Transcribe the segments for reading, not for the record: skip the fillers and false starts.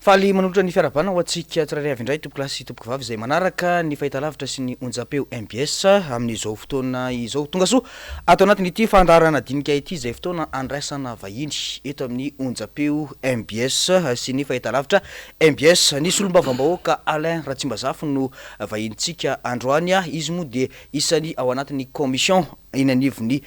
Faly manolotra ny fiarahabana ho antsika tsirairay avy indray tompokolahy sy tompokovavy izay manaraka ny fahitalavitra sy ny onjam-peo mbs amin'izao fotoana izao. Tonga soa ato anatin'ity fandaharana dinika ity izay fotoana andraisana vahiny eto amin'ny onjam-peo mbs sy ny fahitalavitra mbs. Ny solombavambahoaka Alain Ratsimbazafy no vahinintsika androany. Izy moa dia isany ao anatin'ny commission eny anivon'ny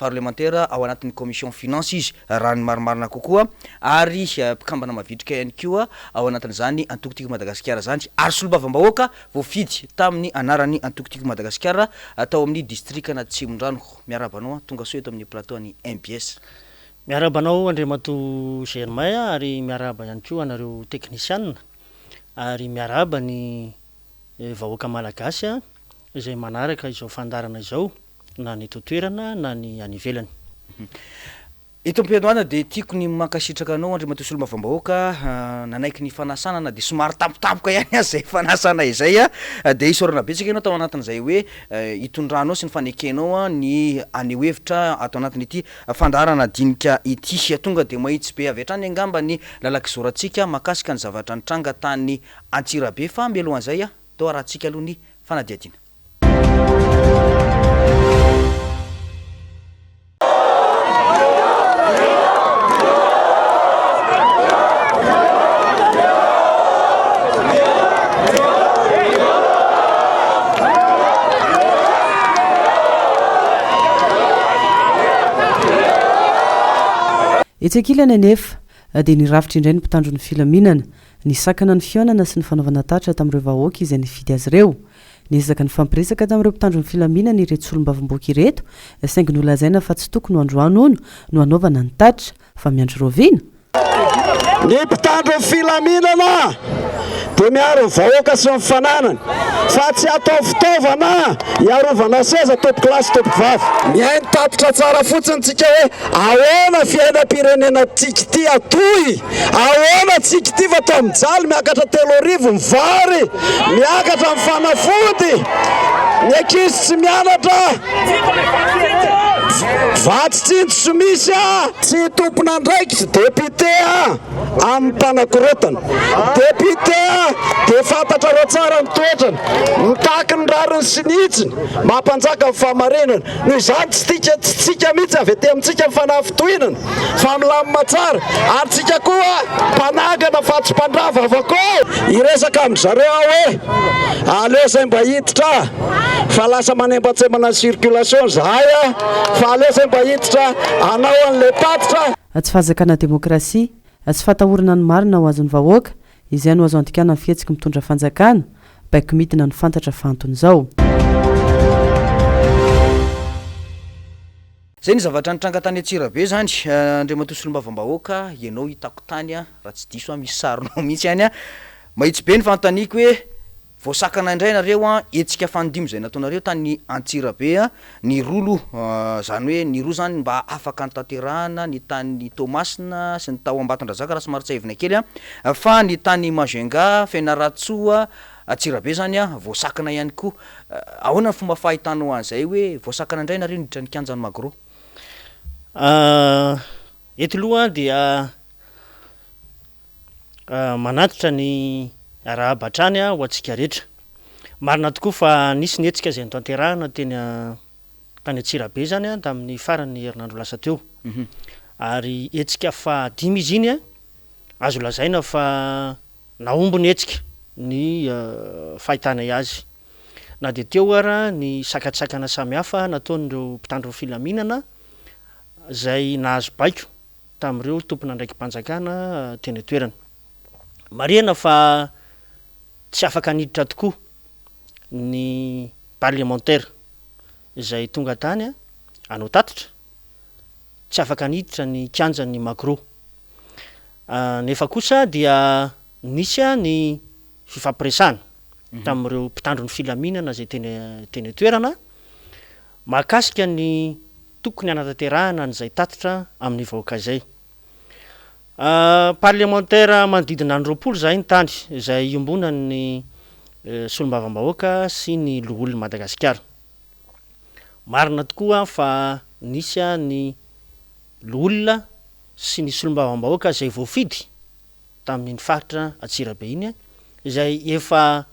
parlemantera ao anatin'ny commission finance izy raha ny marimarina kokoa ary mpikambana mavitrika ihany koa ao anatin'izany antoko Tiako Madagasikara izany ary solombavambahoaka voafidy tamin'ny anaran'ny antoko Tiako Madagasikara tao amin'ny distrikan'Atsimondrano. Miarahaba anao, tonga soa eto amin'ny plateau an'ny mbs. Miarahaba anao Andriamatoa Germain ary miarahaba ihany koa anareo teknisianina ary miarahaba ny vahoaka malagasy izay manaraka izao fandaharana izao na ny eto an-toerana na ny any ivelany. Eto am-piandohana dia tiako ny mankasitraka anao Andriamatoa Solombavambahoaka nanaiky ny fanasana na dia somary tampotampoka ihany aza izay fanasana izay dia isaorana betsaka ianao tao anatin'izay hoe hitondranao sy ny fanekenao ny haneho hevitra ato anatin'ity fandaharana dinika ity. Tonga dia mahitsy be avy hatrany angamba ny lalan-kizorantsika mahakasika ny zavatra nitranga tany Antsirabe fa mialohan'izay Toa arahantsika aloha ny fanadihadiana. Etsy ankilany anefa dia nirafitra indray ny mpitandro ny filaminana Nisakana ny fihaonana sy ny fanaovana tatitra tamin'ireo vahoaka izay nifidy azy ireo. Niezaka nifampiresaka tamin'ireo mpitandro ny filaminana ireto solombavamboaka ireto, saingy nolazaina fa tsy tokony ho androany hono no hanaovana ny tatitra, fa miandry rahoviana? Ny mpitandro ny filaminana dia miaro ny vahoaka sy ny fananany fa tsy atao fitaovana hiarovana seza tompokolahy sy tompokovavy. Mihaino tatitra tsara fotsiny tsika hoe ahoana fiainam-pirenena tsika ity atoy. Ahoana tsika ity fa toa mijaly miakatra 3000 ny vary, miakatra ny fanafody, ny ankizy tsy mianatra, vatsy tsinjo tsy misy a! Tsy tompon'andraikitra député a amin'ny mpanakorontana. Député a dia fantatrareo tsara ny toetrany, mitaky ny rariny sy ny hitsiny, mampanjaka ny fahamarinana. Noho izany tsy tika tsy tsika mihitsy avy aty amintsika ny fanafintohinana fa milamina tsara ary tsika koa mpanangana fa tsy mpandrava avako. Hiresaka amin-dry zareo aho hoe aleo izay mba hiditra fa lasa manembantsembana ny circulation izahay fa aleo izay mba hiditra hanao an'ilay tatitra. Tsy fahazakana demokrasia, tsy fahatahorana ny marina ho azon'ny vahoaka, Izay no azo andikana ny fihetsiky mitondra fanjakana, baiko midina no fantatra fa anton'izao. Zay ny zavatra nitranga tany Antsirabe zany Andriamatoa Solombavambahoaka, ianao hitako tany raha tsy diso aho misy sarinao mihitsy any, mahitsy be ny fanontaniako hoe Voasakana indray nareo an, hetsika fanindimy izay nataonareo tany Antsirabe an, ny roa aloha, izany hoe ny roa izany mba afaka notanterahana ny tany Toamasina sy ny tao Ambatondrazaka raha somary tsiahivina kely an, fa ny tany Majunga, Fianarantsoa, Antsirabe izany an, voasakana ihany koa. Ahoana ny fomba fahitanao an'izay hoe voasakana indray nareo niditra ny kianjan'ny Magro? Eto aloha dia Manantitra ny arahaba hatrany ho antsika rehetra. Marina tokoa fa nisy ny hetsika izay notanterahina teny tany Antsirabe izany tamin'ny faran'ny herinandro lasa teo. Ary hetsika fahadimy izy iny, azo lazaina fa nahomby ny hetsika ny fahitanay azy. Na dia teo ara ny sakantsakana samihafa nataon'ireo mpitandro ny filaminana izay nahazo baiko tamin'ireo tompon'andraiki-panjakana teny an-toerana. Marihana fa tsy afaka niditra tokoa ny parlemantera izay tonga tany hanao tatitra, tsy afaka niditra ny kianjan'ny Magro. Nefa kosa dia nisy ny fifampiresahana tamin'ireo mpitandro ny filaminana izay teny teny an-toerana mahakasika ny tokony hanatanterahana an'izay tatitra amin'ny vahoaka izay. Parlemantera manodidina ny 20 izahay ny tany izay iombonan'ny solombavambahoaka sy ny loholon'i Madagasikara. Marina tokoa fa nisy ny loholona sy ny solombavambahoaka izay voafidy. tamin'iny faritra Antsirabe iny izay efa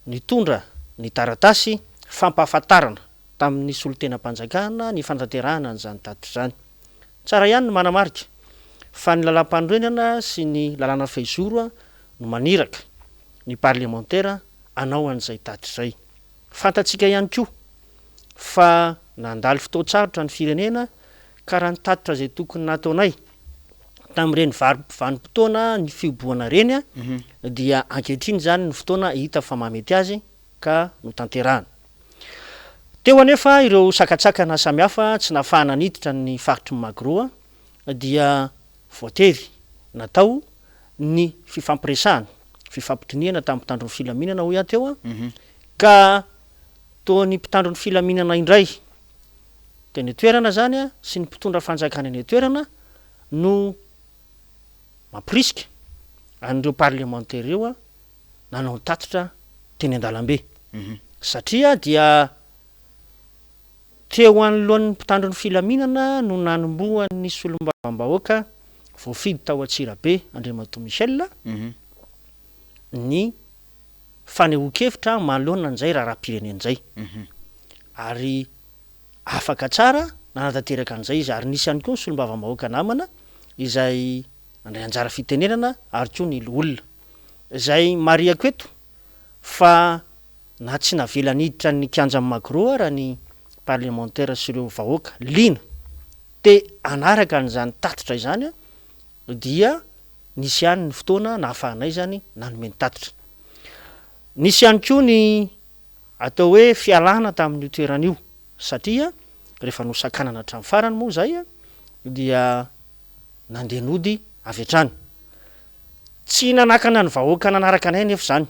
nitondra ny taratasy fampahafantarana tamin'ny solontenam-panjakana ny fanatanterahana an'izany tatitra izany. Tsara ihany ny manamarika fa ny lalàmpanorenana sy ny lalàna fehizoro no maniraka ny parlemantera hanao an'izay tatitra izay. Fantatsika ihany koa fa nandalo fotoan-tsarotra ny firenena ka raha ny tatitra izay tokony nataonay tamin'ireny vanim-potoana ny fihobohana ireny dia ankehitriny izany ny fotoana hita fa mahamety azy ka notanterahana. Teo anefa ireo sakantsakana samihafa tsy nahafahana niditra ny faritry ny Magro dia voatery natao ny fifampiresahana, fifampidinihana tamin'ny mpitandro ny filaminana hoy aho teo ka toa ny mpitandro ny filaminana indray teny an-toerana izany sy ny mpitondra fanjakana eny an-toerana no mampirisika an'ireo parlemantera ireo nanao ny tatitra teny an-dalambe satria dia teo anoloan'ny mpitandro ny filaminana no nanombohan'ny solombavambahoaka voafidy tao Antsirabe Andriamatoa Michel ny fanehoan-kevitra manoloana an'izay raharaham-pirenena izay ary afaka tsara nanatanteraka an'izay izy ary nisy ihany koa ny solombavambahoaka namana izay nandray anjara fitenenana ary koa ny loholona. Izay marihako eto fa na tsy navela niditra ny kianjan'ny Magro ara ny parlemantera sy ireo vahoaka liana te hanaraka an'izany tatitra izany dia nisy ihany ny fotoana nahafahanay izany nanome ny tatitra. Nisy ihany koa ny atao hoe fialana tamin'io toerana io satria rehefa nosakanana hatramin'ny farany moa izay dia nandeha nody avy hatrany. Tsy nanakana ny vahoaka nanaraka anay anefa izany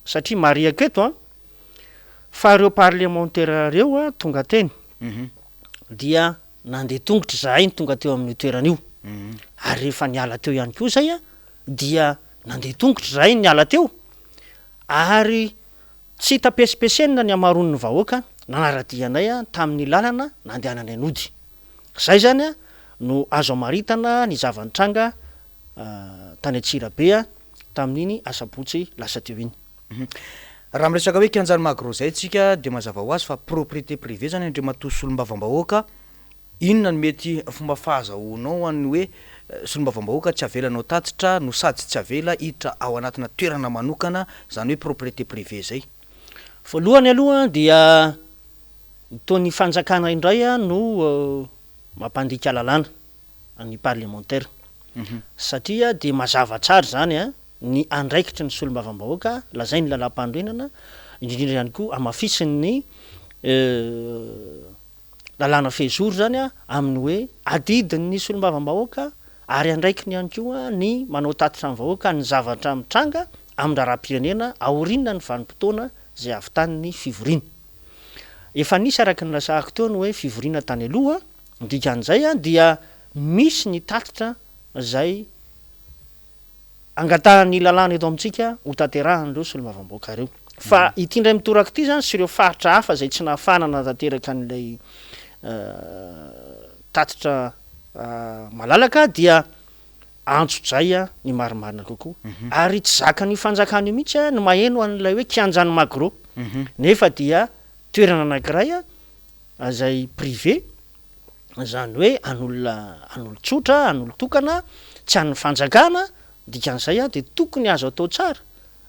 satria marihako eto an, fa ireo parlemantera ireo an tonga teny dia nandeha tongotra izahay no tonga teo amin'io toerana io ary rehefa niala teo ihany koa izay an dia nandeha tongotra izahay niala teo ary tsy hita pesipesenina ny hamaroan'ny vahoaka nanara-dia anay tamin'ny lalana nandehananay nody. Izay izany no azo amaritana ny zava-nitranga tany Antsirabe tamin'iny asabotsy lasa teo iny. Raha miresaka hoe kianjan'i Magro izay tsika dia mazava ho azy fa propriété privée zany Andriamatoa Solombavambahoaka, inona no mety fomba fahazahoanao an'ny hoe Solombavambahoaka tsy avelanao tatitra no sady tsy avela hiditra ao anatina toerana manokana izany hoe propriété privée izay? Voalohany aloha dia toa ny fanjakana indray no mampandika lalàna ny parlemantera satria dia mazava tsara izany ny andraikitry ny solombavambahoaka lazain'ny lalàmpanorenana indrindra ihany koa hamafisin'ny lalàna fehizoro izany amin'ny hoe adidin'ny solombavambahoaka ary andraikiny ihany koa ny manao tatitra amin'ny vahoaka ny zavatra mitranga amin'ny raharaham-pirenena aorian'ny vanim-potoana izay havitan'ny fivoriana. Efa nisy araka ny niresahako teo ny hoe fivoriana tany aloha, ny dikan'izay dia misy ny tatitra izay angatahan'ny lalàna eto amintsika ho tanterahan'ireo solombavambahoaka ireo. Fa ity indray mitoraka ity izany sy ireo faritra hafa izay tsy nahafahana nanatanteraka an'ilay tatitra malalaka dia antsojay ny marimarina kokoa. Ary tsy zakan'io fanjakana io mihitsy ny maheno an'ilay hoe kianjan'ny Magro. Nefa dia toerana anankiray izay privé, izany hoe an'olona, an'olon-tsotra, an'olon-tokana, tsy an'ny fanjakana, dikan'izay dia tokony azo atao tsara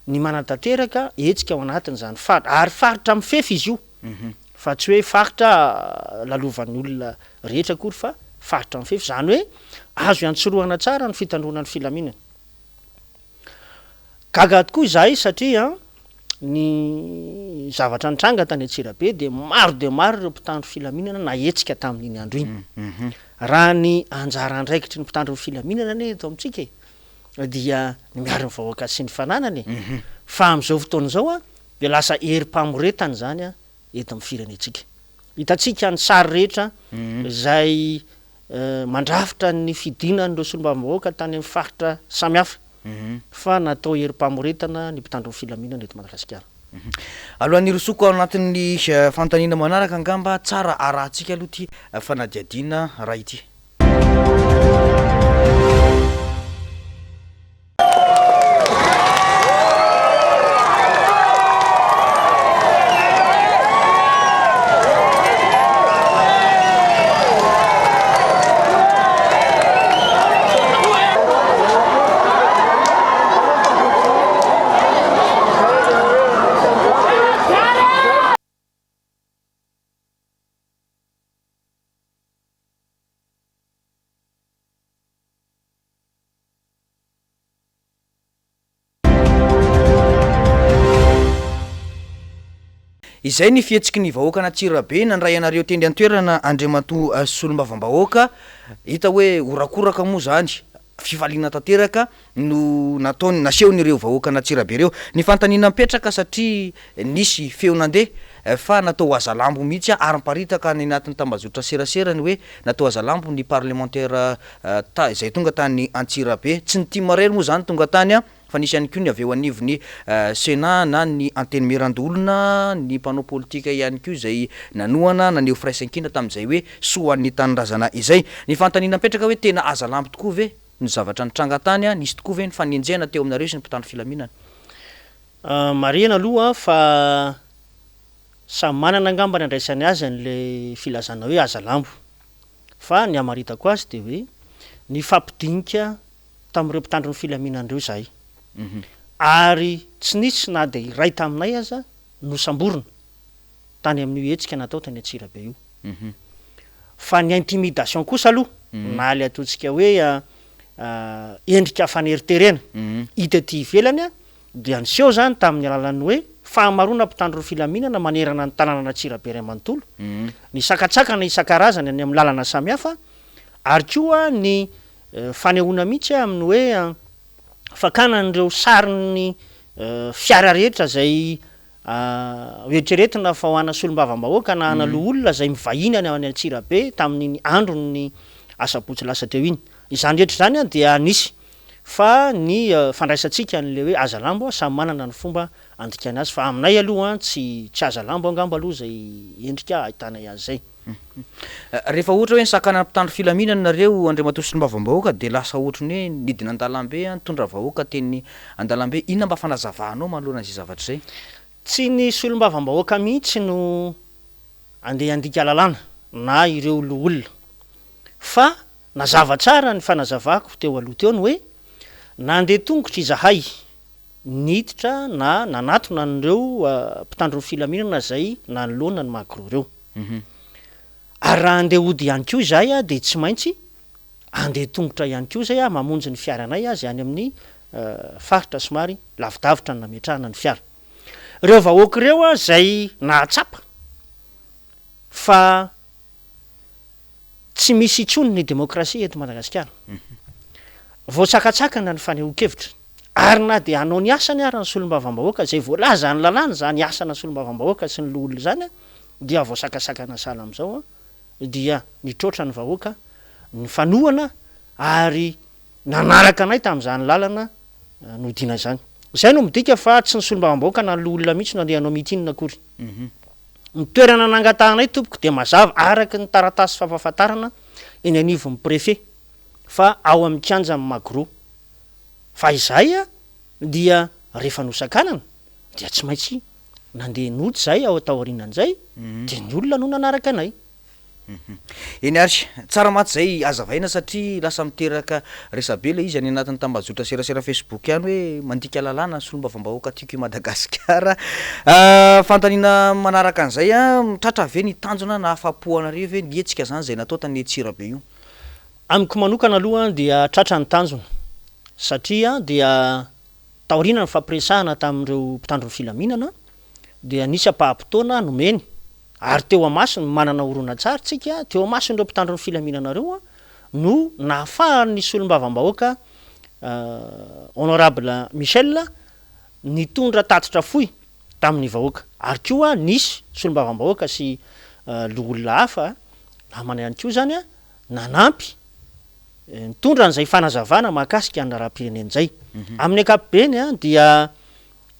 ny manatanteraka hetsika ao anatin'izany faritra, ary faritra mifefy izy io, fa tsy hoe faritra lalovan'ny olona rehetra akory fa faritra mifefy, izany hoe azo iantsorohana tsara ny fitandroana ny filaminana. Gaga tokoa izahay satria ny zavatra nitranga tany Antsirabe dia maro dia maro ireo mpitandro filaminana nahetsika tamin'iny andro iny. Raha ny anjara andraikitry ny mpitandro ny filaminana anie eto amintsika e, dia ny miaro ny vahoaka sy ny fananany e. Fa amin'izao fotoana izao dia lasa herim-pamoretana izany eto amin'ny firenentsika. Hitantsika ny sary rehetra izay mandrafitra ny fidinan'ireo solombavambahoaka tany amin'ny faritra samihafa fa natao herim-pamoretana ny mpitandro ny filaminana eto Madagasikara. Alohan'ny hirosoako ao anatin'ny fanontaniana manaraka angamba tsara arahantsika aloha ity fanadihadiana iray ity. Izay ny fihetsiky ny vahoakan'Antsirabe nandray anareo teny an-toerana Andriamatoa Solombavambahoaka. Hita hoe horakoraka moa izany, fifaliana tanteraka no nataony, nasehon'ireo vahoakan'Antsirabe ireo. Ny fanontaniana mipetraka satria nisy feo nandeha fa natao hazalambo mihitsy ary miparitaka any anatin'ny tambajotra serasera ny hoe natao hazalambo ny parlemantera ta izay tonga tany Antsirabe. Tsy ny tim irery moa izany tonga tany fa nisy ihany koa ny avy eo anivon'ny Sénat na ny Antenimierandoholona, ny mpanao politika ihany koa izay nanohana, naneho firaisankina tamin'izay hoe soa ho an'ny tanindrazana izay. Ny fanontaniana mipetraka hoe tena hazalambo tokoa ve ny zavatra nitranga tany, nisy tokoa ve ny fanenjehana teo aminareo sy ny mpitandro filaminana? Marihina aloha fa samy manana angamba ny andraisany azy an'ilay filazana hoe hazalambo. Fa ny hamaritako azy dia hoe nifampidinika tamin'ireo mpitandro ny filaminana ireo izahay. Ary tsy nisy na dia iray taminay aza nosamborina tany amin'io hetsika natao tany Antsirabe io. Fa ny intimidation kosa aloha, na ilay ataontsika hoe endrika faneriterena hita ety ivelany dia niseho izany tamin'ny alalan'ny hoe fahamaroana mpitandro ny filaminana manerana ny tanànan'Antsirabe iray manontolo, ny sakantsakana isan-karazany any amin'ny lalana samihafa ary koa ny fanehoana mihitsy amin'ny hoe fakana an'ireo sarin'ny fiara rehetra izay hoeritreretina fa ho ana solombavambahoaka na ana loholona izay mivahiny any any Antsirabe tamin'iny andron'ny asabotsy lasa teo iny. Izany rehetra izany dia nisy fa ny fandraisantsika an'ilay hoe hazalambo samy manana ny fomba andikany azy fa aminay aloha tsy tsy hazalambo angamba aloha izay endrika ahitanay azy izay. Rehefa ohatra hoe nisakana mpitandro filaminana nareo Andriamatoa Solombavambahoaka dia lasa ohatry ny hoe nidina an-dalambe nitondra vahoaka teny an-dalambe, inona mba fanazavanao manoloana izay zavatra izay? Tsy ny Solombavambahoaka mihitsy no andeha handika lalàna na ireo loholona fa nazava tsara ny fanazavako teo aloha teo ny hoe nandeha tongotra izahay niditra na nanatona an'ireo mpitandro ny filaminana izay nanoloana ny Magro ireo. Ary raha handeha hody ihany koa izahay dia tsy maintsy handeha tongotra ihany koa izay mamonjy ny fiaranay izay any amin'ny faritra somary lavidavitra ny nametrahana ny fiara. Ireo vahoaka ireo izay nahatsapa fa tsy misy intsony ny demokrasia eto Madagasikara. Voatsakatsakana ny fanehoan-kevitra ary na dia hanao ny asany ara ny solombavambahoaka izay voalazan'ny lalàna izany asana solombavambahoaka sy ny loholona izany dia voasakasakana sahala amin'izao dia nitroatra ny vahoaka nifanohana ary nanaraka anay tamin'izany lalana nodiana izany. Izay no midika fa tsy ny solombavambahoaka na ny loholona mihitsy no andeha hanao meeting akory. Ny toerana nangatahanay tompoko dia mazava araka ny taratasy fampahafantarana eny anivon'ny préfet fa ao amin'ny kianjan'ny Magro. Fa izahay dia rehefa nosakanana dia tsy maintsy nandeha nody izahay ao taorianan'izay dia ny olona no nanaraka anay. Eny ary, tsara mantsy izay hazavaina satria lasa miteraka resabe ilay izy any anatin'ny tambajotra serasera Facebook any hoe mandika lalàna ny solombavambahoaka tiako i Madagasikara. Fanontaniana manaraka an'izay, tratra ve ny tanjona na afa-po anareo ve ny hetsika izany izay natao tany Antsirabe io? Amiko manokana aloha dia tratra ny tanjona satria dia taoriana ny fampiresahana tamin'ireo mpitandro ny filaminana dia nisy ampaham-potoana nomeny Ary teo amasony, manana horonantsary tsika, teo amason'ireo mpitandro ny filaminana ireo no nahafahan'ny solombavambahoaka Honorable Michel nitondra tatitra fohy tamin'ny vahoaka. Ary koa nisy solombavambahoaka sy loholona hafa namana ihany koa izany nanampy nitondra an'izay fanazavana mahakasika ny raharaham-pirenena izay. Amin'ny ankapobeny dia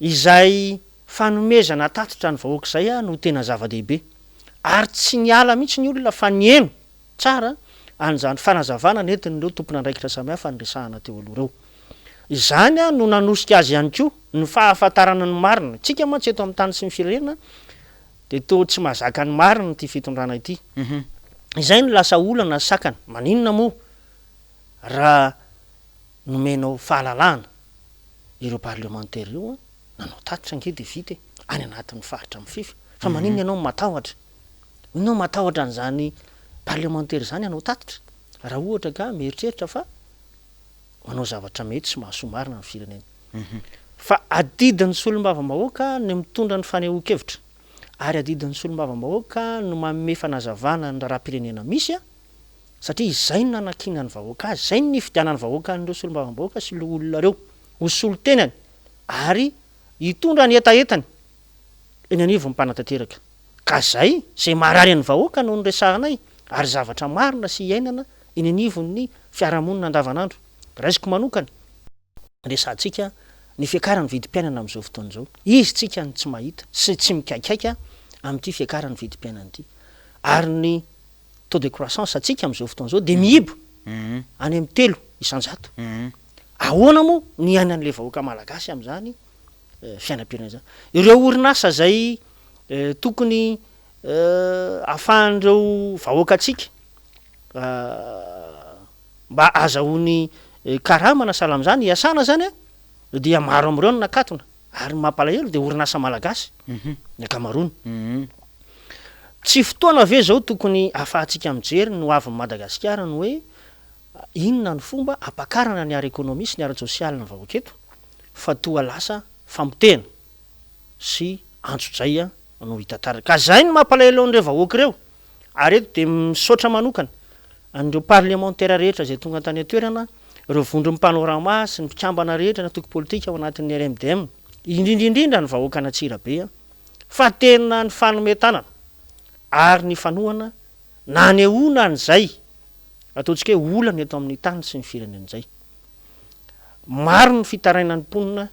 Izay fanomezana tatitra ny vahoaka izay no tena zava-dehibe. Ary tsy niala mihitsy ny olona fa niheno tsara an'izany fanazavana nentin'ireo tompon'andraikitra samihafa niresahana teo aloha ireo. Izany no nanosika azy ihany koa ny fahafantarana ny marina. Isika mantsy eto amin'ny tany sy ny firenena dia toa tsy mahazaka ny marina ity fitondrana ity. Izay no lasa olana sy sakana. Maninona moa raha nomenao fahalalahana ireo parlemantera ireo an, nanao tatitra ange dia vita e, any anatin'ny faritra mifefy, fa maninona ianao no matahotra? Ianao matahotra an'izany parlemantera izany hanao tatitra, raha ohatra ka mieritreritra fa manao zavatra mety sy mahasoa marina ny firenena. Fa adidin'ny solombavambahoaka ny mitondra ny fanehoan-kevitra. ary adidin'ny solombavambahoaka no manome fanazavana ny raharaham-pirenena misy satria izay no nanankinan'ny vahoaka azy, izay no nifidianan'ny vahoaka an'ireo solombavambahoaka sy loholona ireo ho solontenany ary hitondra ny hetahetany eny anivon'ny mpanatanteraka. Ka izay, izay marary an'ny vahoaka no niresahanay ary zavatra marina sy iainana eny anivon'ny fiarahamonina andavanandro. Raisiko manokana, resahantsika ny fiakaran'ny vidim-piainana amin'izao fotoana izao. Izy tsika no tsy mahita sy tsy mikaikaika amin'ity fiakaran'ny vidim-piainana ity. Ary ny taux de croissance antsika amin'izao fotoana izao dia mihibo any amin'ny 3%. Ahoana moa ny iainan'ilay vahoaka malagasy amin'izany fiainam-pirenena izany? Ireo orinasa izay tokony ahafahan'ireo vahoakantsika mba azahoany karama na sahala amin'izany, hiasana izany dia maro amin'ireo no nakatona ary ny mampalahelo dia orinasa malagasy ny ankamaroany. Tsy fotoana ve izao tokony ahafahantsika mijery ny hoavin'i Madagasikara ny hoe inona ny fomba hampakarana ny ara-ekonomia sy ny ara-tsosialin'ny vahoaka eto fa toa lasa famotehana sy antsojay no hita taratra. Ka izay no mampalahelo an'ireo vahoaka ireo. Ary eto dia misaotra manokana an'ireo parlemantera rehetra izay tonga tany an-toerana, ireo vondron'ny Panorama sy ny mpikambana rehetra ny antoko politika ao anatin'ny RMDM, indrindra indrindra ny vahoakan'Antsirabe fa tena nifanome tanana ary nifanohana nanehoana an'izay ataontsika hoe olana eto amin'ny tany sy ny firenena izay. Maro ny fitarainan'ny mponina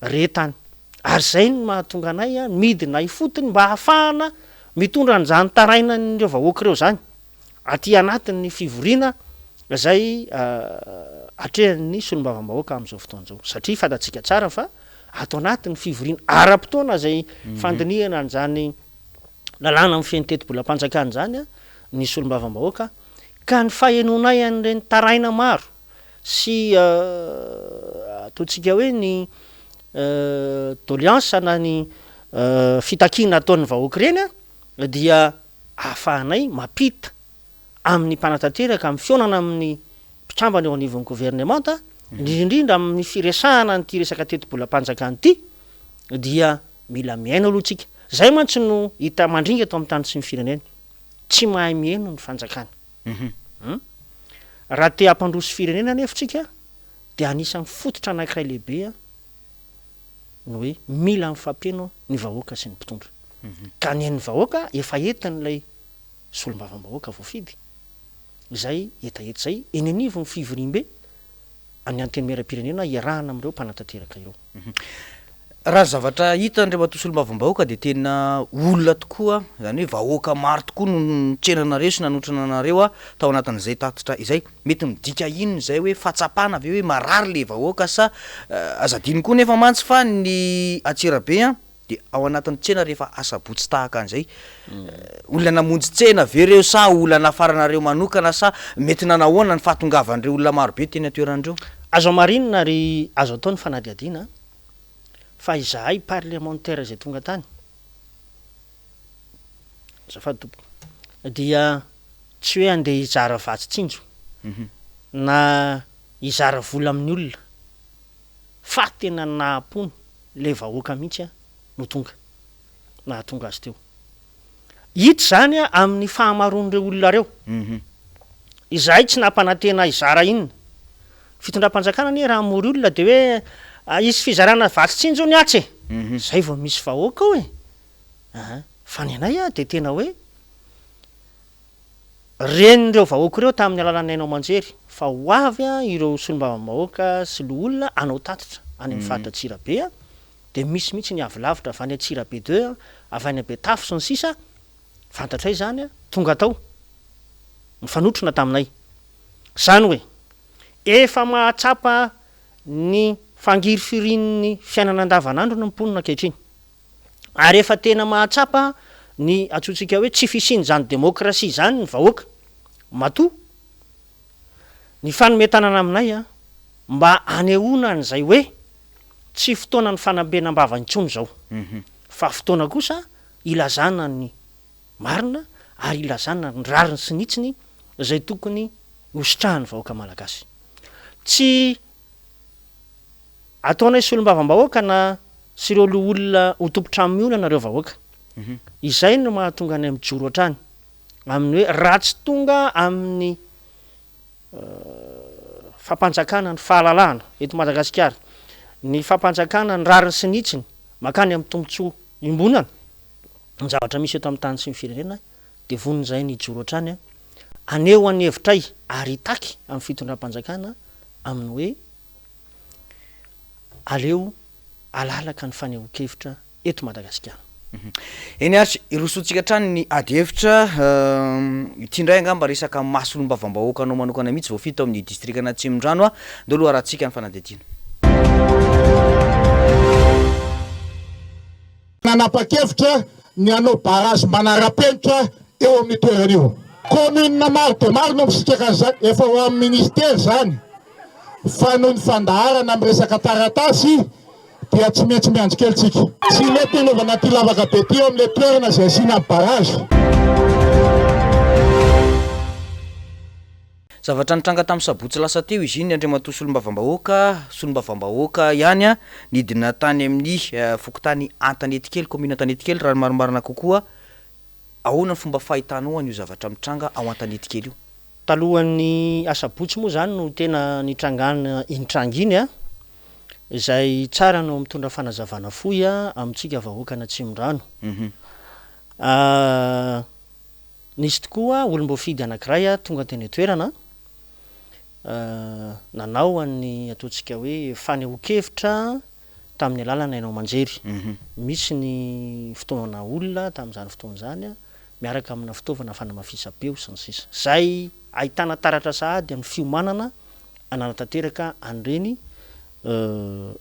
re tany. Ary izay no mahatonga anay midina ifotony mba hahafahana mitondra an'izany tarainan'ireo vahoaka ireo izany aty anatin'ny fivoriana izay atrehan'ny solombavambahoaka amin'izao fotoana izao. Satria fantatsika tsara fa ato anatin'ny fivoriana ara-potoana izay fandinihana an'izany lalàna mifehy ny tetibolam-panjakana izany ny solombavambahoaka ka ny fahenoanay an'ireny taraina maro sy ataontsika hoe ny doléance na ny fitakiana ataon'ny vahoaka ireny dia ahafahanay mampita amin'ny mpanatanteraka amin'ny fihaonana amin'ny mpikambana eo anivon'ny governemanta, indrindra indrindra amin'ny firesahana an'ity resaka tetibolam-panjakana ity dia mila mihaino aloha tsika. Izay mantsy no hita mandringa eto amin'ny tany sy ny firenena. Tsy mahay mihaino ny fanjakana. Hum. Raha te hampandroso firenena anefa tsika dia anisan'ny fototra anankiray lehibe ny hoe mila mifampeno ny vahoaka sy ny mpitondra. Ka ny an'ny vahoaka efa entin'ilay solombavambahoaka voafidy izay hetaheta izay eny anivon'ny fivoriambe an'ny Antenimierampirenena iarahana amin'ireo mpanatanteraka ireo. Raha ny zavatra hita Andriamatoa Solombavambahoaka dia tena olona tokoa, izany hoe vahoaka maro tokoa no nitsena anareo sy nanotrona anareo tao anatin'izay tatitra izay. Mety midika inona izay hoe fahatsapana ve hoe marary le vahoaka sa aza adino koa nefa mantsy fa ny Antsirabe an! Dia ao anatin'ny tsena rehefa asabotsy tahaka an'izay, olona namonjy tsena ve ireo sa olona nafaranareo manokana sa mety nanahoana ny fahatongavan'ireo olona marobe teny an-toerana ireo? Azo hamarinina ary azo atao ny fanadihadiana fa izahay parlemantera izay tonga tany, azafady tompoko, dia tsy hoe handeha hizara vatsy tsinjo na hizara vola amin'ny olona fa tena naha-pony le vahoaka mihitsy no tonga nahatonga azy teo. Hita izany amin'ny fahamaroan'ireo olona ireo. Izahay tsy nampanantena hizara inona. Fitondram-panjakana anie raha hamory olona dia hoe hisy fizarana vatsy tsinjo hono atsy e! Izay vao misy vahoaka ao e! Fa ny anay dia tena hoe Ren'ireo vahoaka ireo tamin'ny alalan'ny haino aman-jery fa ho avy ireo solombavambahoaka sy loholona hanao tatitra any amin'ny faritra Antsirabe dia misy mihitsy ny avy lavitra avy any Antsirabe deux, avy any Betafo sy ny sisa Fantatray izany, tonga tao, nifanotrona taminay. Izany hoe, efa mahatsapa ny fangirifirian'ny fiainana andavanandro ny mponina ankehitriny. Ary efa tena mahatsapa ny antsointsika hoe tsy fisian'izany demokrasia izany ny vahoaka. Matoa nifanome tanana aminay mba hanehoana an'izay hoe tsy fotoanan'ny fanampenam-bava intsony izao fa fotoana kosa hilazana ny marina ary hilazana ny rariny sy ny hitsiny izay tokony hositrahan'ny vahoaka malagasy. Tsy Ataonay solombavambahoaka na sy ireo loholona ho tompon-trano miolana ireo vahoaka. Izay no mahatonga anay mijoro hatrany amin'ny hoe raha tsy tonga amin'ny fampanjakana ny fahalalahana eto Madagasikara, ny fampanjakana ny rariny sy ny hitsiny mankany amin'ny tombontsoa iombonana, ny zavatra misy eto amin'ny tany sy ny firenena dia vonona izahay ny hijoro hatrany haneho ny hevitray ary hitaky amin'ny fitondram-panjakana amin'ny hoe aleo halalaka ny fanehoan-kevitra eto Madagasikara. Eny ary, hirosoantsika hatrany ny ady hevitra. Ity indray angamba resaka maha solombavambahoaka anao manokana mihitsy voafidy tao amin'ny distrikan'Atsimondrano. Ndao aloha harahantsika ny fanadihadiana. Nanapa-kevitra ny hanao barrage manara-penitra eo amin'io toerana io. Commune maro dia maro no misitraka an'izany, efa ho amin'ny ministera izany fa noho ny fandaharana amin'ny resaka taratasy dia tsy maintsy miandry kely tsika. Tsy mety ny hanaovana an'ity lavaka be ity eo amin'ilay toerana izay asiana ny barrage. Zavatra nitranga tamin'ny sabotsy lasa teo izy iny, Andriamatoa Solombavambahoaka, Solombavambahoaka ihany, nidina tany amin'ny fokontany Antanetikely, kaominina Antanetikely, raha ny marimarina kokoa. Ahoana ny fomba fahitanao an'io zavatra mitranga ao Antanetikely io? Talohan'ny asabotsy moa izany no tena nitrangana iny tranga iny an, izay tsara no mitondra fanazavana fohy amintsika vahoakan'Atsimondrano. Nisy tokoa olom-boafidy anankiray tonga teny an-toerana nanao an'ny ataontsika hoe fanehoan-kevitra tamin'ny alalan'ny haino aman-jery. Misy ny fitaovana olona tamin'izany fotoana izany miaraka amina fitaovana fanamafisam-peo sy ny sisa. Izay ahitana taratra sahady amin'ny fiomanana hananatanteraka an'ireny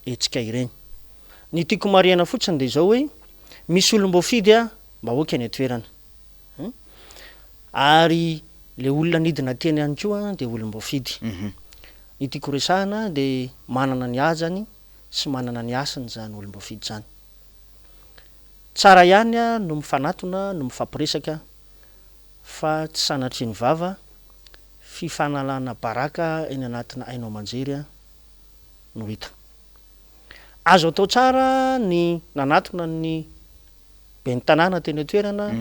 hetsika ireny. Ny tiako marihana fotsiny dia izao hoe misy olom-boafidy vahoaka eny an-toerana. Ary le olona nidina teny ihany koa dia olom-boafidy. Ny tiako resahana dia manana ny hajany sy manana ny hasiny izany olom-boafidy izany. Tsara ihany no mifanatona no mifampiresaka fa tsy sanatria ny vava, fifanalana baraka eny anatina haino aman-jery no hita. Azo atao tsara ny nanatona ny Ben'ny tanàna teny an-toerana,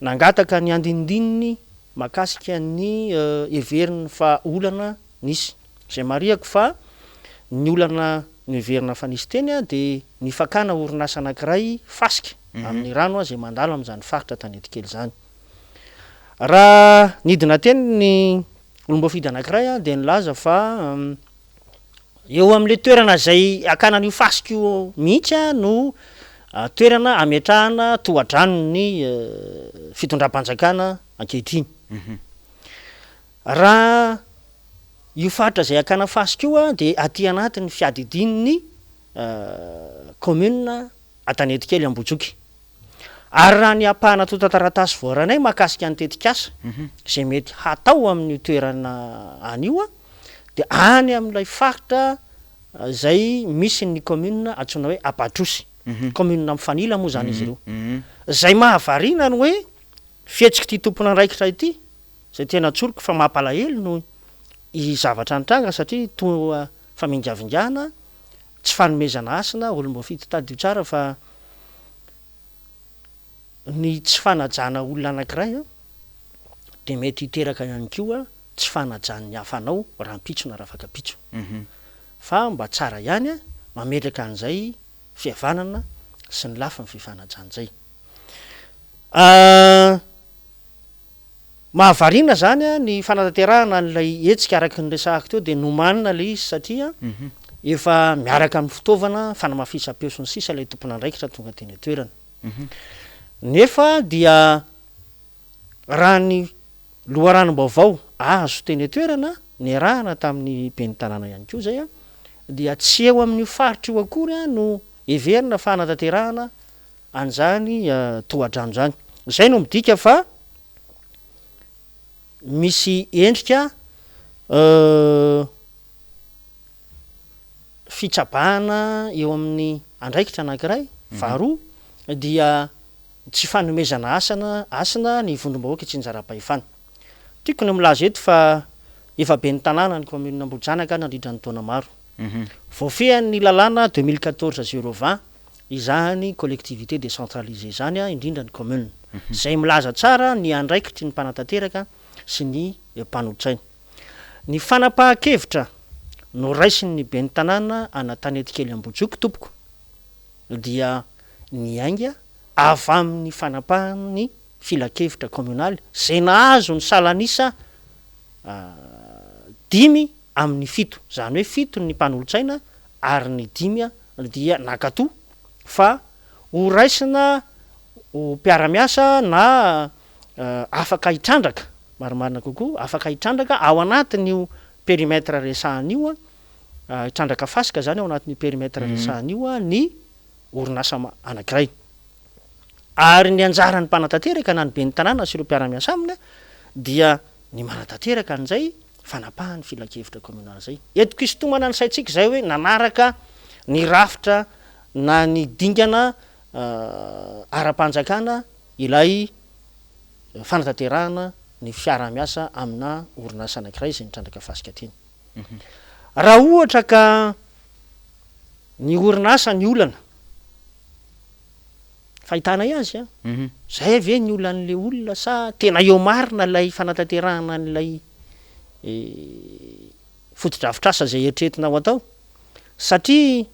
nangataka ny andinindininy mahakasika ny heveriny fa olana nisy. Izay marihako fa ny olana noheverina fa nisy teny dia ny fakana orinasa anankiray fasika amin'ny rano izay mandalo amin'izany faritra Tanetikely izany. Raha nidina teny ny olom-boafidy anankiray dia nilaza fa Eo amin'ilay toerana izay hakana an'io fasika io mihitsy no toerana ametrahana tohadranon'ny fitondram-panjakana ankehitriny. Raha io faritra izay hakana fasika io dia aty anatin'ny fiadidian'ny commune Antanetikely Ambohijoky. Ary raha ny ampahana antontan-taratasy voaranay mahakasika ny tetikasa izay mety hatao amin'io toerana any io dia any amin'ilay faritra izay misy ny commune antsoina hoe Ampatrosy. Commune mifanila moa izany izy ireo. Izay mahavariana ny hoe fihetsik'ity tompon'andraikitra ity izay tena tsoriko fa mampalahelo no zavatra nitranga satria toa famingavingana, tsy fanomezana hasina, olom-boafidy tadidio tsara fa Ny tsy fanajana olona anankiray dia mety hiteraka ihany koa tsy fanajan'ny hafa anao rahampitso na rafakampitso. Fa mba tsara ihany mametraka an'izay fihavanana sy ny lafiny fifanajana izay. Mahavariana izany ny fanatanterahana an'ilay hetsika araka ny resahako teo dia nomanina ilay izy satria efa miaraka amin'ny fitaovana fanamafisam-peo sy ny sisa ilay tompon'andraikitra tonga teny an-toerana. Nefa dia raha ny loharanom-baovao azo teny an-toerana niarahana tamin'ny ben'ny tanàna ihany koa izay dia tsy eo amin'io faritra io akory no heverina fa hanatanterahana an'izany tohadrano izany. Izay no midika fa misy endrika fitsabahana eo amin'ny andraikitra anankiray, faharoa dia tsy fanomezana hasina hasina ny vondrom-bahoaka itsinjaram-pahefana. Tiako ny milaza eto fa efa ben'ny tanàna ny kaominina Ambohijanaka nandritra ny taona maro. Voafehin'ny lalàna 2014 020. izany collectivité décentralisée izany, indrindra ny commune, izay milaza tsara ny andraikitry ny mpanatanteraka sy ny mpanolotsaina. Ny fanapahan-kevitra noraisin'ny ben'ny tanàna an'Antanetikely Ambohijoky tompoko dia niainga avy amin'ny fanapahan'ny filankevitra kaomionaly izay nahazo ny salan'isa dimy amin'ny fito, izany hoe fito ny mpanolotsaina ary ny dimy dia nankato fa ho raisina ho mpiara-miasa na afaka hitrandraka, marimarina kokoa, afaka hitrandraka ao anatin'io périmètre resahana io, hitrandraka fasika izany ao anatin'io périmètre resahana io ny orinasa anankiray. Ary ny anjaran'ny mpanatanteraka na ny ben'ny tanàna sy ireo mpiara-miasa aminy dia ny manatanteraka an'izay fanapahan'ny filankevitra kaominaly izay. Entiko hisintomana ny saintsika izay hoe nanaraka ny rafitra na ny dingana ara-panjakana ilay fanatanterahana ny fiaraha-miasa amina orinasa anankiray izay nitrandraka fasika teny. Raha ohatra ka ny orinasa ny olana, Fahitanay azy an! Zay ve ny olan'le olona sa tena eo marina ilay fanatanterahana an'ilay fotodrafitrasa izay eritreretina ho atao? Satria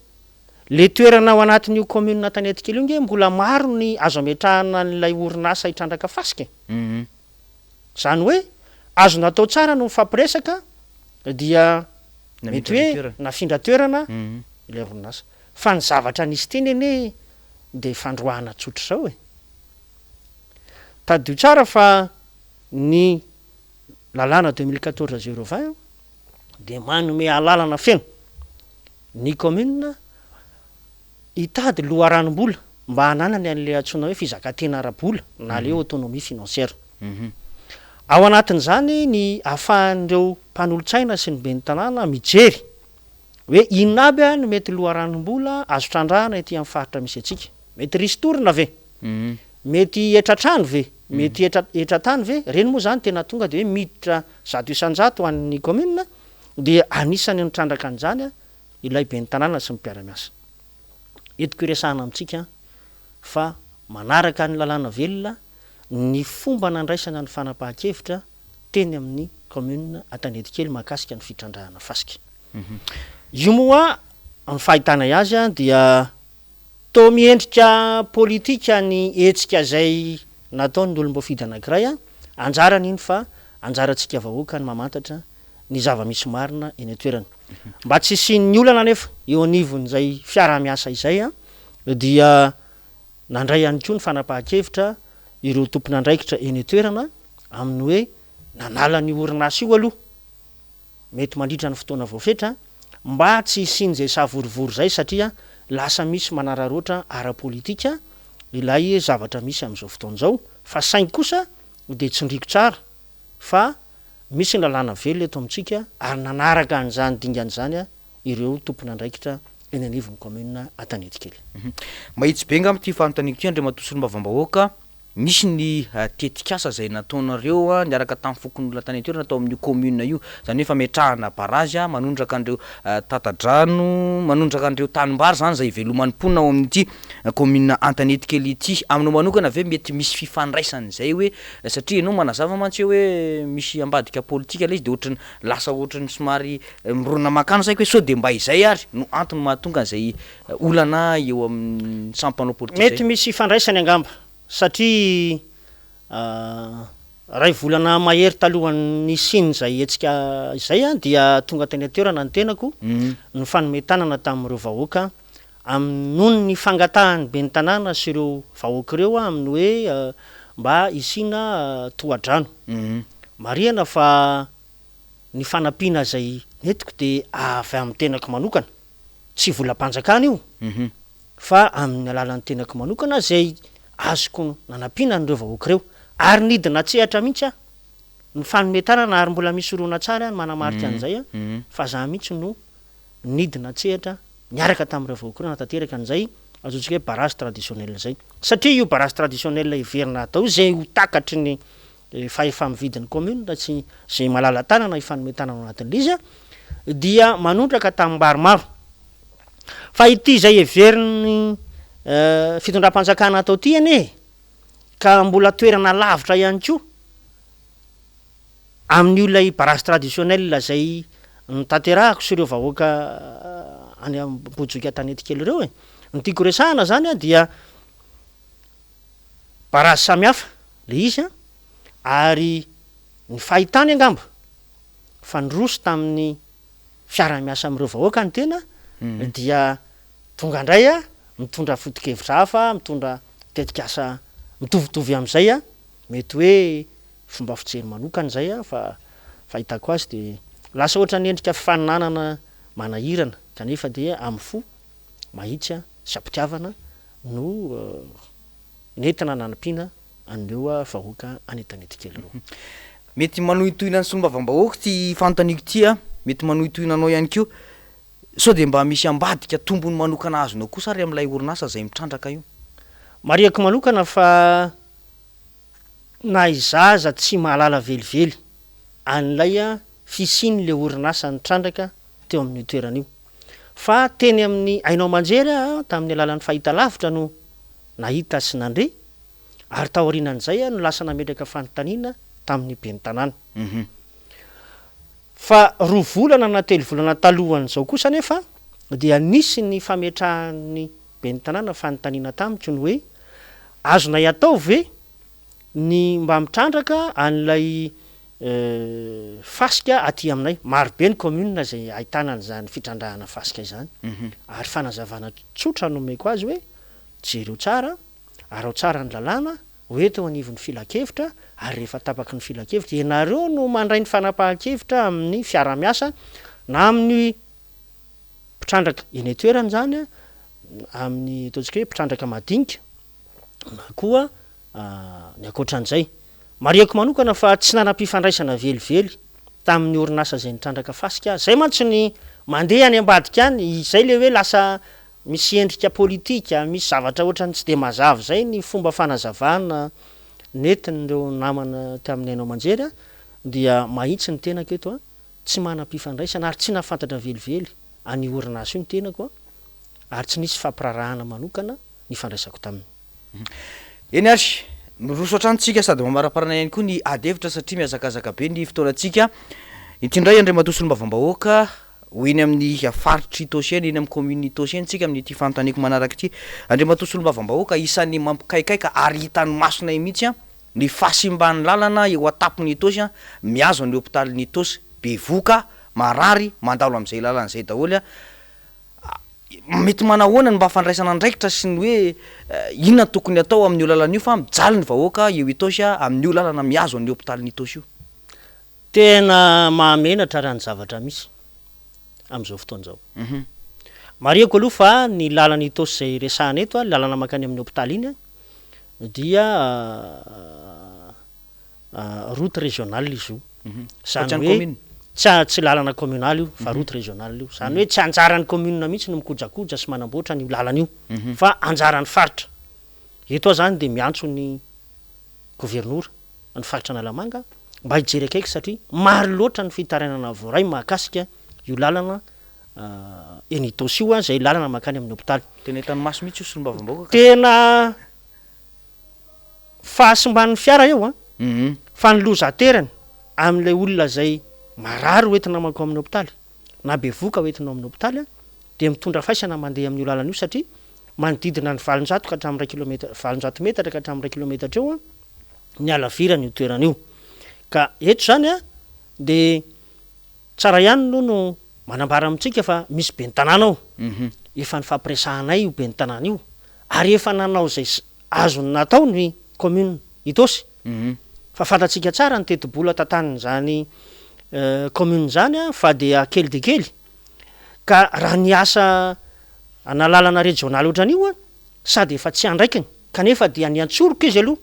le toerana ao anatin'io commune Antanetikely io nge mbola maro ny azo ametrahana an'ilay orinasa hitrandraka fasika e! Izany hoe azo natao tsara no mifampiresaka dia mety hoe nafindra toerana ilay orinasa. Fa ny zavatra nisy teny anie dia fandroahana tsotra izao e! Tadidio tsara fa ny lalàna 2014 020 dia manome alalana feno ny commune hitady loharanom-bola mba hananany an'ilay antsoina hoe fizakantena ara-bola na ilay hoe autonomie financière. Ao anatin'izany ny ahafahan'ireo mpanolotsaina sy ny ben'ny tanàna mijery Hoe inona aby no mety loharanom-bola azo trandrahana ety amin'ny faritra misy antsika? Mety ristourne ve? Mety hetra-trano ve? Mety hetra hetra-tany ve? Ireny moa izany tena tonga dia hoe miditra 100% ho an'ny commune dia anisan'ny nitrandraka an'izany ilay ben'ny tanàna sy ny mpiara-miasa. Entiko hiresahana amintsika fa manaraka ny lalàna velona ny fomba nandraisana ny fanapahan-kevitra teny amin'ny commune Antanetikely mahakasika ny fitrandrahana fasika. Io moa ny fahitanay azy dia toa miendrika politika ny hetsika izay nataon'ny olom-boafidy anankiray, anjarany iny fa anjarantsika vahoaka ny mamantatra ny zava-misy marina eny an-toerana. Mba tsy hisian'ny olana anefa eo anivon'izay fiaraha-miasa izay dia nandray ihany koa ny fanapahan-kevitra ireo tompon'andraikitra eny an-toerana amin'ny hoe nanala an'io orinasa io aloha, mety mandritra ny fotoana voafetra, mba tsy hisian'izay savorovoro izay satria lasa misy manararaotra ara-politika ilay zavatra misy amin'izao fotoana izao, fa saingy kosa dia tsindriako tsara fa misy ny lalàna velona eto amintsika ary nanaraka an'izany dingana izany ireo tompon'andraikitra eny anivon'ny kaominina Antanetikely. Mahitsy be angamba ity fanontaniako ity Andriamatoa Solombavambahoaka, Nisy ny tetikasa izay nataonareo niaraka tamin'ny fokonolona tany an-toerana tao amin'io commune io, izany hoe fametrahana barazy manondraka an'ireo tata-drano, manondraka an'ireo tanimbary izany izay iveloman'ny mponina ao amin'ity commune Antanetikely ity. Aminao manokana ve mety misy fifandraisany izay hoe, satria ianao manazava mantsy hoe misy ambadika politika ilay izy dia ohatran'ny lasa ohatran'ny somary mirona mankany saiko hoe sao dia mba izay ary no antony mahatonga an'izay olana eo amin'ny samy mpanao politika Mety misy ifandraisany angamba satria iray volana mahery talohan'ny nisian'izay hetsika izay dia tonga teny an-toerana ny tenako nifanome tanana tamin'ireo vahoaka amin'ny noho ny fangatahan'ny ben'ny tanàna sy ireo vahoaka ireo amin'ny hoe mba hisiana tohadrano. Marihana fa ny fanampiana izay nentiko dia avy amin'ny tenako manokana. Tsy volam-panjakana io fa amin'ny alalan'ny tenako manokana izay azoko nanampiana an'ireo vahoaka ireo. Ary nidina an-tsehatra mihitsy aho, nifanome tanana ary mbola misy horonantsary any manamarika an'izay fa za mihitsy no nidina an-tsehatra niaraka tamin'ireo vahoaka ireo nanatanteraka an'izay antsointsika hoe barrage traditionnel izay. Satria io barrage traditionnel heverina hatao io izay ho takatry ny fahefa-mividin'ny commune sy izay malala-tanana hifanome tanana ao anatin'ilay izy dia manondraka tanimbary maro. Fa ity izay heverin'ny fitondram-panjakana atao ity anie e, ka mbola toerana lavitra ihany koa amin'io ilay barrage traditionnel izay notanterahako sy ireo vahoaka any Ambohijoky Antanetikely ireo e. Ny tiako resahana izany dia barrage samihafa ilay izy an, ary ny fahitany angamba fa niroso tamin'ny fiaraha-miasa amin'ireo vahoaka ny tena dia tonga indray aho mitondra foto-kevitra hafa, mitondra tetikasa mitovitovy amin'izay aho, mety hoe fomba fijery manokana izay an, fa fahitako azy dia lasa ohatran'ny endrika fifaninanana manahirana kanefa dia amin'ny fo mahitsy sy am-pitiavana no nentina nanampiana an'ireo vahoaka any an-tanetikely ireo. Mety manohintohina ny solombavambahoaka ity fanontaniako ity an, mety manohintohina anao ihany koa. Sao dia mba misy ambadika tombony manokana azonao kosa ary amin'ilay orinasa izay mitrandraka io? Marihako manokana fa na izaho aza tsy mahalala velively an'ilay fisian'ilay orinasa nitrandraka teo amin'io toerana io. Fa teny amin'ny haino aman-jery aho tamin'ny alalan'ny fahitalavitra no nahita sy nandre ary taorianan'izay aho no lasa nametraka fanontaniana tamin'ny ben'ny tanàna. Fa roa volana na telo volana talohan'izao kosa anefa dia nisy ny fametrahan'ny ben'ny tanàna fanontaniana tamiko ny hoe azonay atao ve ny mba mitrandraka an'ilay fasika aty aminay. Maro be ny commune izay ahitana an'izany fitrandrahana fasika izany ary fanazavana tsotra no omeko azy hoe jereo tsara, araho tsara ny lalàna, ho eto eo anivon'ny filankevitra ary rehefa tapaky ny filankevitra, ianareo no mandray ny fanapahan-kevitra amin'ny fiarahamiasa na amin'ny mpitrandraka eny an-toerana izany, amin'ny ataontsika hoe mpitrandraka madinika na koa ny ankoatran'izay. Marihako manokana fa tsy nanam-pifandraisana velively tamin'ny orinasa izay nitrandraka fasika aho. Izay mantsy ny mandeha any ambadika any, izay ilay hoe lasa Misy endrika politika, misy zavatra ohatran'ny tsy dia mazava izay ny fomba fanazavana nentin'ireo namana tamin'ny haino aman-jery dia mahitsy ny tenako eto, tsy manam-pifandraisana ary tsy nahafantatra velively an'io orinasa io ny tenako ary tsy nisy fampirarahana manokana nifandraisako taminy. Eny ary, miroso hatrany tsika sady mamaraparana ihany koa ny ady hevitra satria mihazakazaka be ny fotoanantsika. Ity indray Andriamatoa Solombavambahoaka, ho eny amin'ny faritr'i Itaosy eny, eny amin'ny commune Itaosy eny tsika amin'ity fanontaniako manaraka ity. Andriamatoa Solombavambahoaka, isan'ny mampikaikaika ary hitan'ny masonay mihitsy ny fahasimban'ny lalana eo an-tampon'i Itaosy mihazo an'ny hopitalin'i Itaosy. Bevohoka, marary, mandalo amin'izay lalana izay daholo. Mety manahoana ny mba fandraisana andraikitra sy ny hoe inona no tokony atao amin'io lalana io fa mijaly ny vahoaka eo Itaosy amin'io lalana mihazo an'ny hopitalin'i Itaosy io. Tena mahamenatra raha ny zavatra misy amin'izao fotoana izao. Marihiko aloha fa ny lalana Itaosy izay resahana eto, lalana mankany amin'ny hopitaly iny dia route régionale izy io. Izany hoe tsy tsy lalana communale io fa route régionale io. Izany hoe tsy anjaran'ny commune mihitsy no mikojakoja sy manamboatra an'io lalana io fa anjaran'ny faritra. Eto aho izany dia miantso ny governora ny faritra Analamanga mba hijery akaiky satria maro loatra ny fitarainana voaray mahakasika io lalana eny Itaosy io izay lalana mankany amin'ny hopitaly. Tena hitan'ny maso mihitsy io solombavambahoaka ka. Tena fahasimban'ny fiara eo an, fa ny loza aterany amin'ilay olona izay marary hoentina mankao amin'ny hopitaly na bevohoka hoentina ao amin'ny hopitaly an, dia mitondra faisana mandeha amin'io lalana io satria manodidina ny 800 ka hatramin'ny iray kilometatra, 800 metatra ka hatramin'ny iray kilometatra eo an, ny halaviran'io toerana io. Ka eto izany an, dia tsara ihany aloha no manambara amintsika fa misy ben'ny tanàna ao, efa nifampiresahanay io ben'ny tanàna io, ary efa nanao izay azony natao ny commune Itaosy, fa fantatsika tsara ny tetibola tantanin'izany commune izany fa dia kely dia kely, ka raha ny asa ana lalana rejionaly ohatran'io an, sady efa tsy andraikiny kanefa dia niantsoroka izy aloha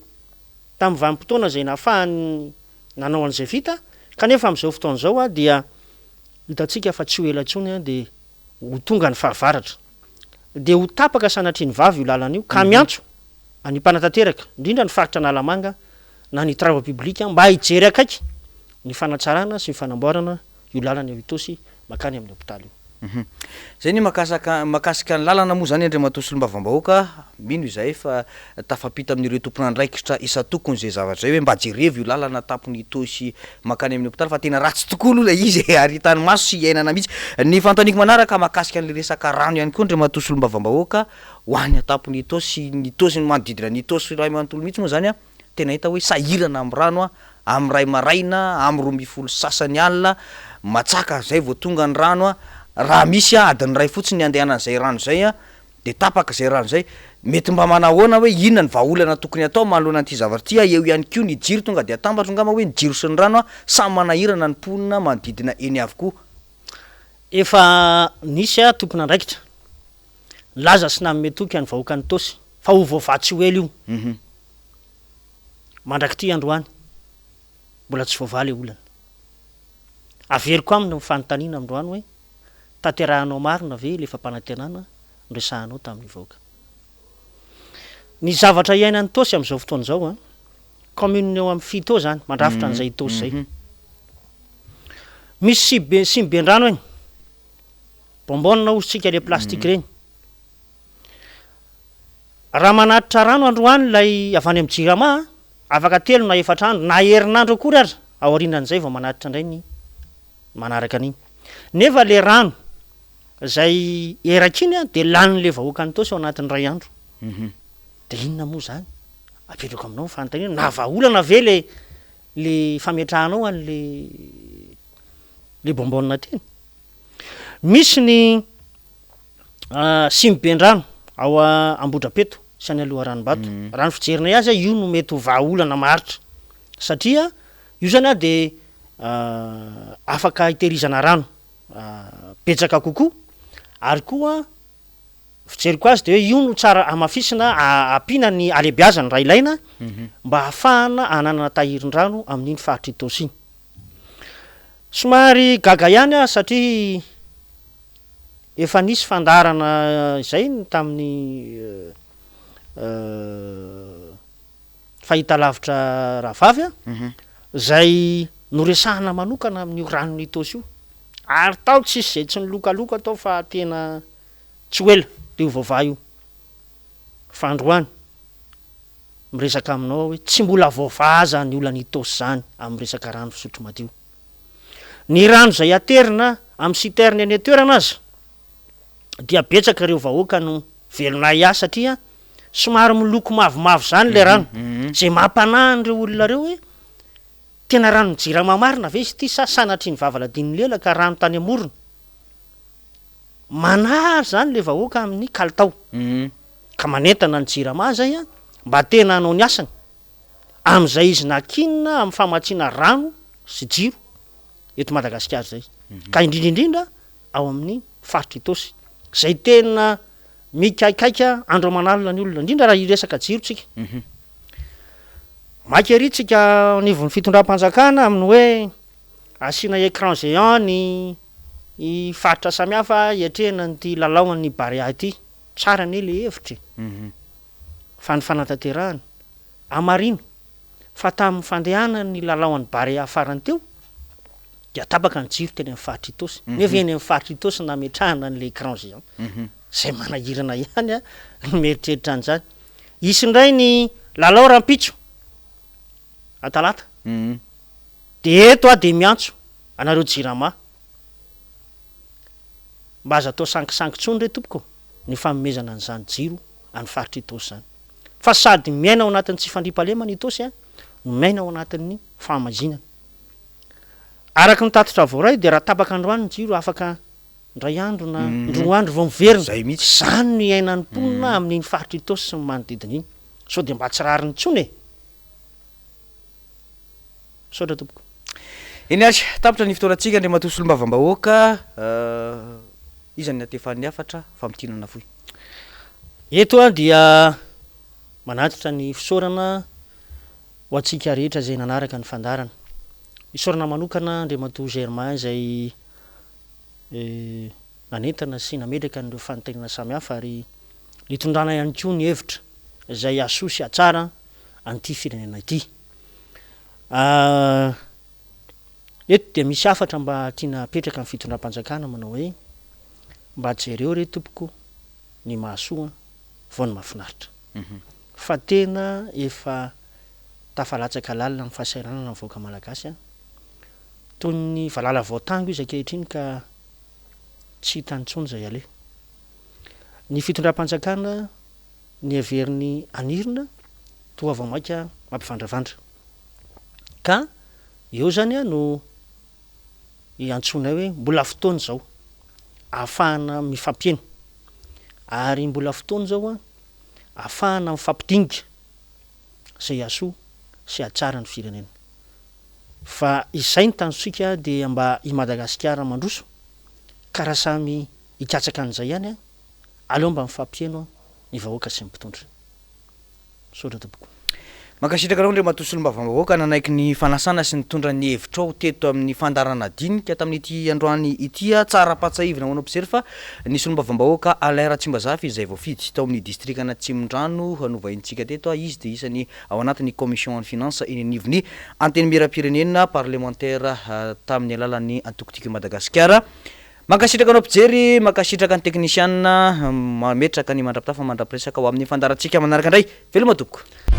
tamin'ny vanim-potoana izay nahafahany nanao an'izay vita, kanefa amin'izao fotoana izao dia hitantsika fa tsy ho ela intsony dia ho tonga ny fahavaratra. Dia ho tapaka sanatria ny vava io lalana io ka miantso an'ny mpanatanteraka, indrindra ny faritra Analamanga na ny travaux publics mba hijery akaiky ny fanatsarana sy ny fanamboarana io lalana eo Itaosy mankany amin'ny hopitaly io. Zay ny makasaka makasika ny lalana moa zany Andriamatoa Solombavambahoaka, mino izahay fa tafampita amin'ireo tompon'andraikitra isan-tokony izay zavatra izay hoe mba jerevo io lalana tampon'Itaosy mankany amin'ny hopitaly fa tena ratsy tokoa aloha ilay izy e, ary hitan'ny maso sy iainana mihitsy. Ny fanontaniako manaraka makasika an'ilay resaka rano ihany koa Andriamatoa Solombavambahoaka, ho any an-tampon'Itaosy sy ny Itaosy ny manodidina an'Itaosy iray manontolo mihitsy moa zany an, Tena hita hoe sahirana amin'ny rano aho, amin'ny iray maraina, amin'ny 12 sy sasany alina, matsaka zay vao tonga ny rano an, raha misy an adiny iray fotsiny ny andehanan'izay rano izay an, dia tapaka izay rano izay, mety mba manahoana hoe inona ny vahaolana tokony atao manoloana an'ity zavatra ity an, eo ihany koa ny jiro tonga dia atambatro angamba hoe ny jiro sy ny rano an, samy manahirana ny mponina manodidina eny avokoa. Efa nisy tompon'andraikitra nilaza sy nanome toky an'ny vahoakan'Itaosy fa ho voavaha tsy ho ela io. Mandrak'ity androany, mbola tsy voavaha ilay olana. Averiko aminy ny fanontaniana androany hoe, tanterahanao marina ve ilay fampanantenana noresahanao tamin'ny vahoaka? Ny zavatra iainan'i Itaosy amin'izao fotoana izao an, commune eo amin'ny fito eo izany, mandrafitra an'izay Itaosy izay. Misy sibe, siniben-drano eny, bonbonne hozy tsika ilay plastique ireny. Raha manatitra rano androany ilay avy any amin'ny Jirama, afaka telo na efatra andro na herinandro akory aza aorianan'izay vao manatitra indray ny manaraka an'iny. Nefa ilay rano izay eraky iny dia lanin'ilay vahoaka an'Itaosy ao anatin'ny iray andro. Dia inona moa izany? Apetrako aminao ny fanontaniana, na vahaolana ve ilay ilay fametrahanao an'ilay ilay bonbonne teny? Misy ny Siniben-drano ao Ambohidrapeto sy any Aloharanobato. Raha ny fijerinay azy, io no mety ho vahaolana maharitra satria io zany dia afaka hitehirizana rano betsaka kokoa ary koa fijeriko azy dia hoe io no tsara hamafisina, ampiana ny halebiazany raha ilaina mba hahafahana hananana tahirin-drano amin'iny faritra Itaosy iny. Somary gaga ihany aho satria Efa nisy fandaharana izay ny tamin'ny fahitalavitra rahavavy a, izay noresahana manokana amin'io ranon'Itaosy io. Ary tao tsisy izay tsy nilokaloka tao fa tena tsy ho ela dia ho voavaha io. Fa androany, miresaka aminao aho hoe tsy mbola voavaha aza ny olan'Itaosy izany amin'ny resaka rano fisotro madio. Ny rano izay aterina amin'ny citerne eny an-toerana aza dia betsaka ireo vahoaka no velon'ahiahy satria somary miloko mavomavo izany ilay rano, izay mampanahy an'ireo olona ireo hoe tena ranon'ny jirama marina ve izy ity sa sanatria ny vavaladin'ny lela ka rano tany amorona. Manary izany ilay vahoaka amin'ny kalitao ka manentana ny jirama izay mba tena hanao ny asany. amin'izay izy nakinina amin'ny famatsiana rano sy jiro eto Madagasikara izay, ka indrindra indrindra ao amin'ny faritra Itaosy, izay tena mikaikaika andro aman'alina ny olona, indrindra raha hiresaka jiro tsika. Maika ery tsika anivon'ny fitondram-panjakana amin'ny hoe asiana écran géant ny faritra samihafa hiatrehana an'ity lalao an'ny Barea ity. Tsara anie ilay hevitra e! Fa ny fanatanterahana. Hamarino fa tamin'ny fandehanany ny lalao an'i Barea farany teo dia tapaka ny jiro teny amin'ny faritra Itaosy. Nefa eny amin'ny faritra Itaosy no nametrahana an'ilay écran géant. Izay manahirana ihany ny mieritreritra an'izany. Hisy indray ny lalao rahampitso, Talata. Dia eto aho dia miantso anareo Jirama. Mba aza atao sangisangy intsony re tompoko ny fanomezana an'izany jiro any faritra Itaosy izany. Fa sady miaina ao anatin'ny tsy fandriampahalemana Itaosy no miaina ao anatin'ny fahamaizinana. Araka ny tatitra voaray dia raha tapaka androany ny jiro afaka indray andro na indroa andro vao miverina. Izay mihitsy. Izany no iainan'ny mponina amin'iny faritra Itaosy sy ny manodidina iny. Sao dia mba tsy rariny intsony e! Misaotra tompoko. Eny ary, tapitra ny fotoanantsika Andriamatoa Solombavambahoaka, iza no niantefan'ny hafatra, famintinana fohy. Eto aho dia manatitra ny fisaorana ho antsika rehetra izay nanaraka ny fandaharana. Isaorana manokana Andriamatoa Germain izay nanentana sy nametraka an'ireo fanontaniana samihafa ary nitondrana ihany koa ny hevitra izay hahasoa sy hahatsara an'ity firenena ity. Eto dia misy hafatra mba tiana apetraka amin'ny fitondram-panjakana manao hoe. Mba jereo re tompoko ny mahasoa vao ny mahafinaritra. Fa tena efa tafalatsaka lalina amin'ny fahasahiranana ny vahoaka malagasy an. Toy ny valala voatango izy ankehitriny ka tsy hitany intsony izay aleha. Ny fitondram-panjakana ny heveriny anirina toa vao mainka mampivandravandra. Ka eo izany no iantsoanay hoe mbola fotoana izao ahafahana mifampihaino ary mbola fotoana izao ahafahana mifampidinika izay hahasoa sy hahatsara ny firenena. Fa izay ny tanjontsika dia mba i Madagasikara mandroso ka raha samy hikatsaka an'izay ihany aleo mba mifampihaino ny vahoaka sy ny mpitondra. Misaotra tompoko. Mankasitraka anao Andriamatoa Solombavambahoaka nanaiky ny fanasana sy nitondra ny hevitrao teto amin'ny fandaharana dinika tamin'ity androany ity. Tsara ampahatsiahivina ho anao mpijery fa ny Solombavambahoaka Alain Ratsimbazafy izay voafidy tao amin'ny distrikan'Atsimondrano novahintsika teto. Izy dia isan'ny ao anatin'ny Commission an'ny Finance eny anivon'ny Antenimierampirenena, Parlemantera, tamin'ny alalan'ny antoko Tiako i Madagasikara. Mankasitraka anao mpijery, mankasitraka ny teknisianina, mametraka ny mandra-pitafa mandra-piresaka ho amin'ny fandaharantsika manaraka indray. Veloma tompoko.